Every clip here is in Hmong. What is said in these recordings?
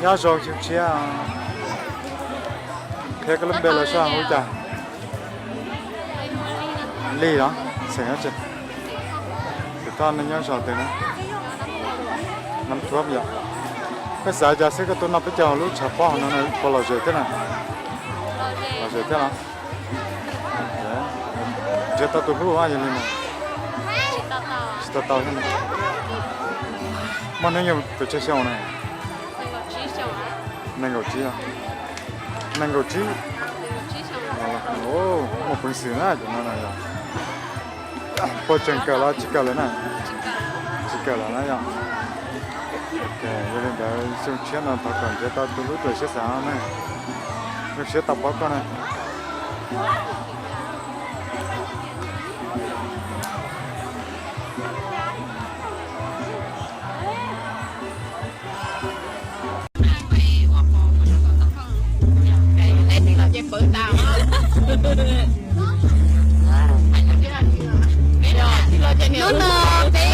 Nyob zoo xyoo tshiab, qhia koj lub npe los saib hu cas? Lis los? Xeem dab tsi? Tus thoj neeg nyob zos twg na? Nam Thuam yom. Koj xav cas xwb koj tuaj noj peb caug lub tshav pob no puas lom zem thiab na? Lom zem thiab los? Nrhiav tau tus hlub yog li no? Tsis tau tau thiab na. Muaj hnub nyoog pes tsawg xyoo na? Nees nkaum tsib. Nees nkaum tsib. Muaj peev xwm na cov no na yog. Puas tseem kawm los tsis kawm lawm na? Tsis kawm lawm na yog. Yog li ntawd xyoo tshiab no thov kom nrhiav tau tus hlub raws siab xav na. Zoo siab tau pom koj na. Hnub no peb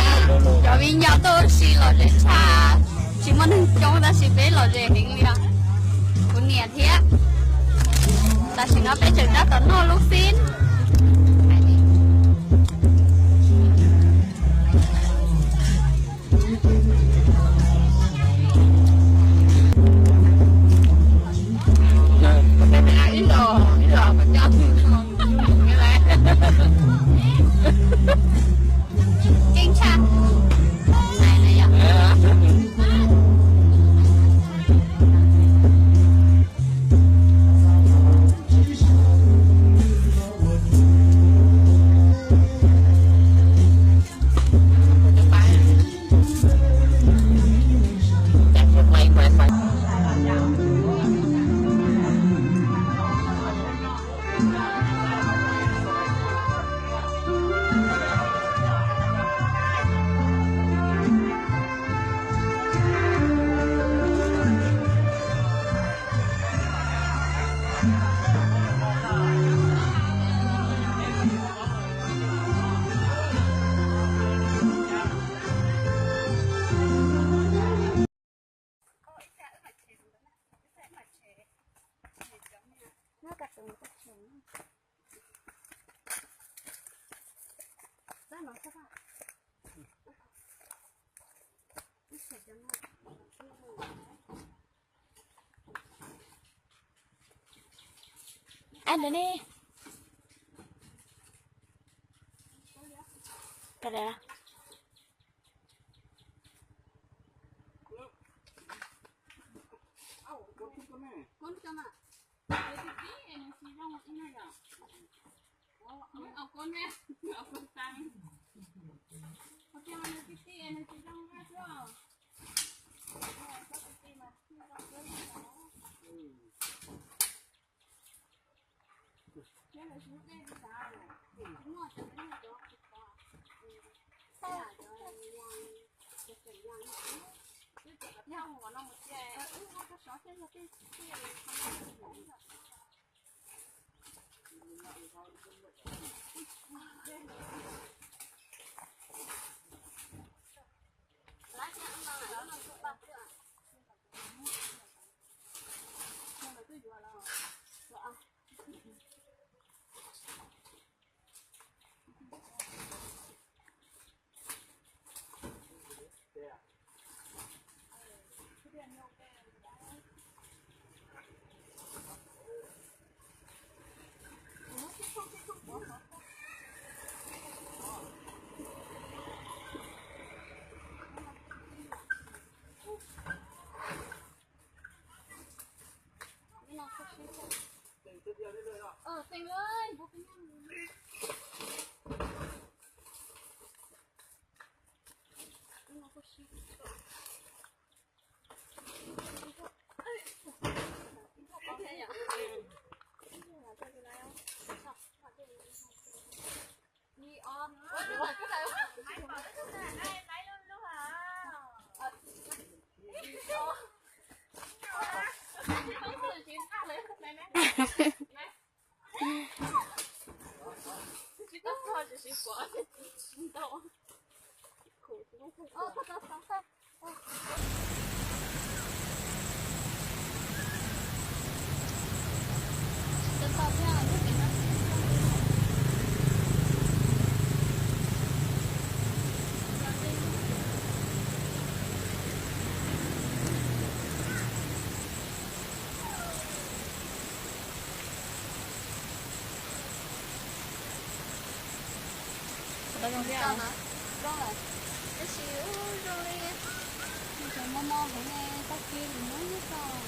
cov viv ncaus tuaj ua si lom zem tshaj, tsis muaj neeg coob tab sis peb lom zem heev li os. Kuv niam thiab. Tam sim no peb tseem tab tom noj lub xib. Ntawd ne. Zoo li, tab sis zoo li, nws tseem mos mos heev ne, tau kis lwm hnub xwb.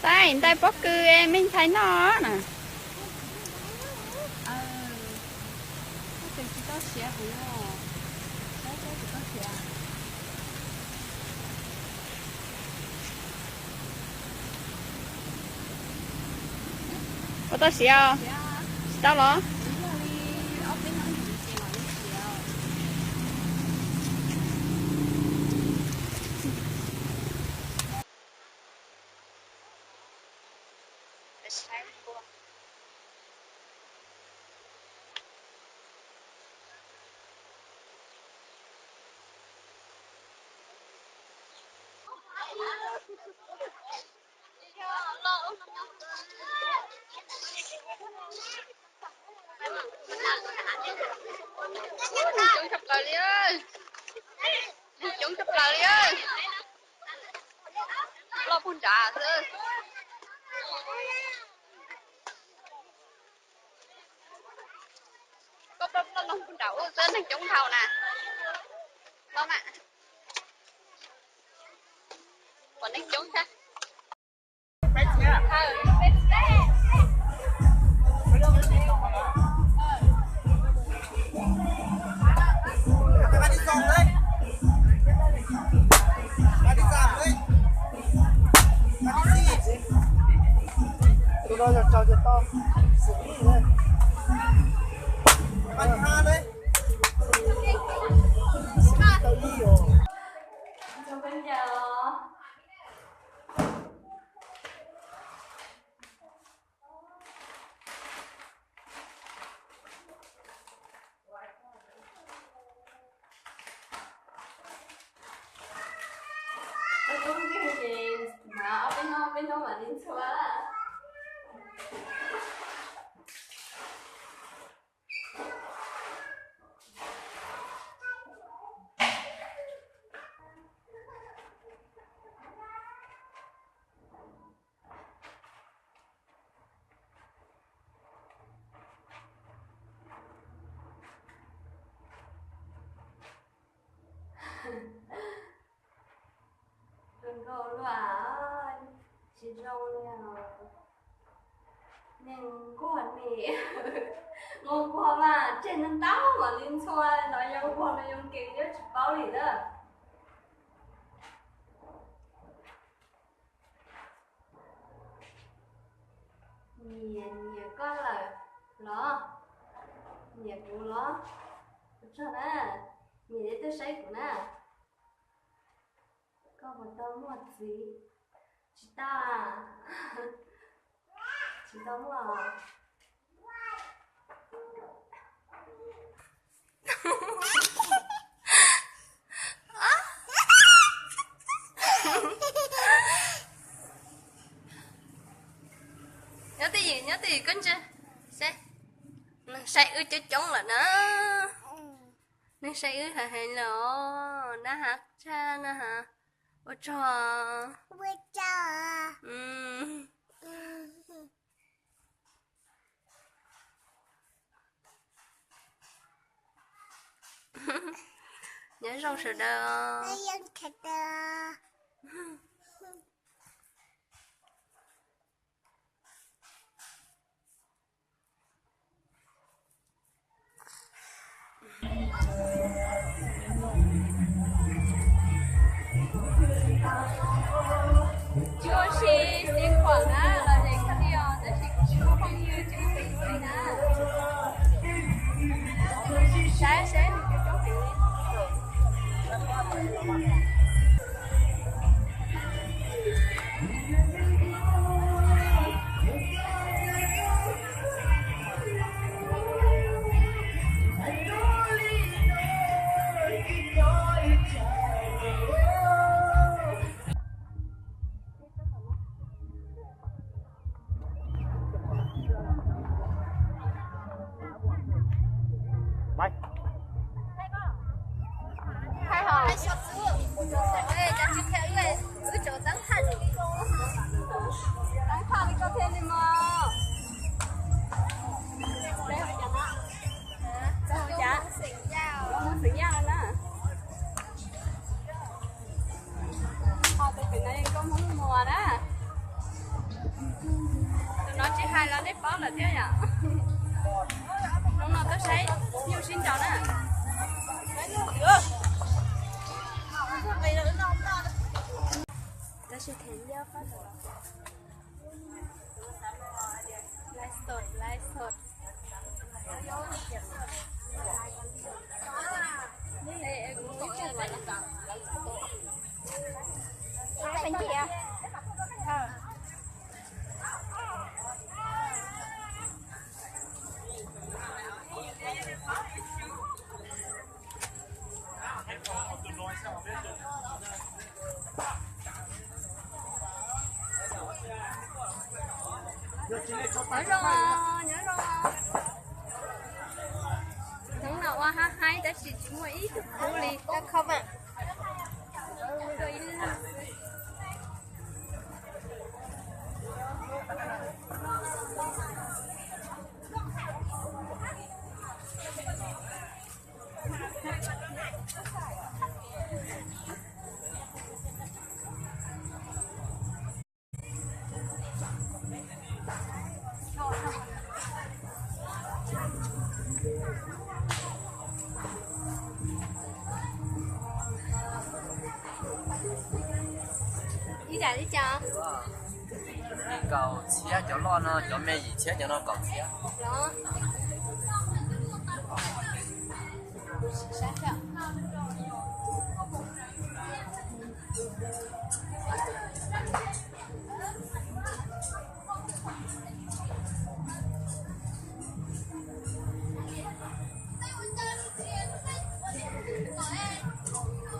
Saib ntais pob kws es me ntxhais noj na. Tsis tau siav heev os. Saib seb puas tau siav. Puas tau siav? Tsis tau los? Neeg coob tshaj plaws li, neeg coob tshaj plaws li, loj puag nrad xwb. Koj pom loj puag nrad ub xwb, neeg coob dhau na. Los mas, pom neeg coob thiab. Tus no yog tsaug ces tau xim ib na. Tau ib os. Ob peb hnub, ob peb hnub mam li ntxhua. Tus nkauj luaj, tsis zoo li os. Neeg nquag ni, nquag nquag mas tseg ntau ntau mam li ntxhua, no yog nquag no yoo kev thiab tsis paub li na. Nyiam nyiam koj lawm los? Nyiam kuv los? Ua tsaug na, nyiam ces tuaj saib kuv na. Koj puas tau muaj txiv? Tsis tau, tsis tau muaj. Nyob twj ywm, nyob twj ywm koj ntsia seb. Neeg saib wb coob coob lawm na. Neeg saib wb heev heev lawm os, nab hav tshaj na ha. Ua tsaug. Nyob zoo sawv daws. Tsis ua si, xib khuam na, los zeem koj li os, tab sis kuv tsis muaj phooj ywg, tsis muaj tus hlub li na. Saib seb nws coob coob heev li. Live sod, live sod. Nyob zoo, nyob zoo. Hnub no ua hab haib tab sis tsis muaj ib tug kub li. Ib yam li cas? Kaum txhiab cov loj no, cov me yim txhiab, cov no kaum txhiab.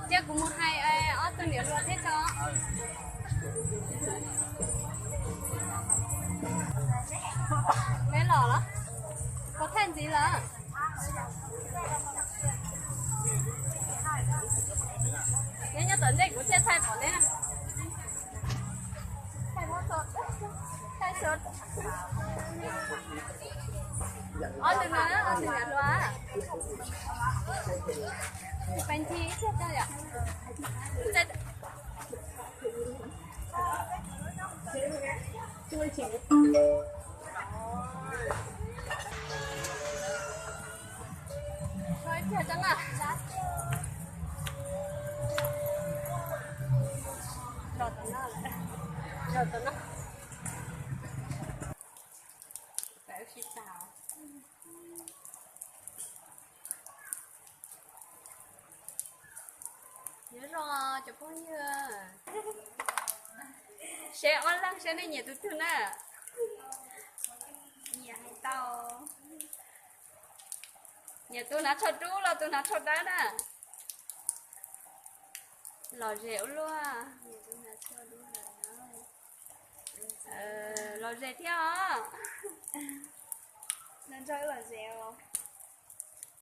Cia kuv mus hais ob tug niam hluas thiab tso. Peb los los? Puas thaij ntxiv lawm? Neb nyob tom ntej kuv thiaj thaij pom neb. Ob tug no, ob tug niam hluas. Peb nthi thiaj tau yom. Nyob zoo cov phooj ywg. Seb ob leeg seb nej nyiam tus twg na. Nyiam hais tau. Nyiam tus hnav tsho dub los tus hnav tsho dawb na? Lom zem ua luaj. Lom zem thiab os. Nws nrog wb lom zem os.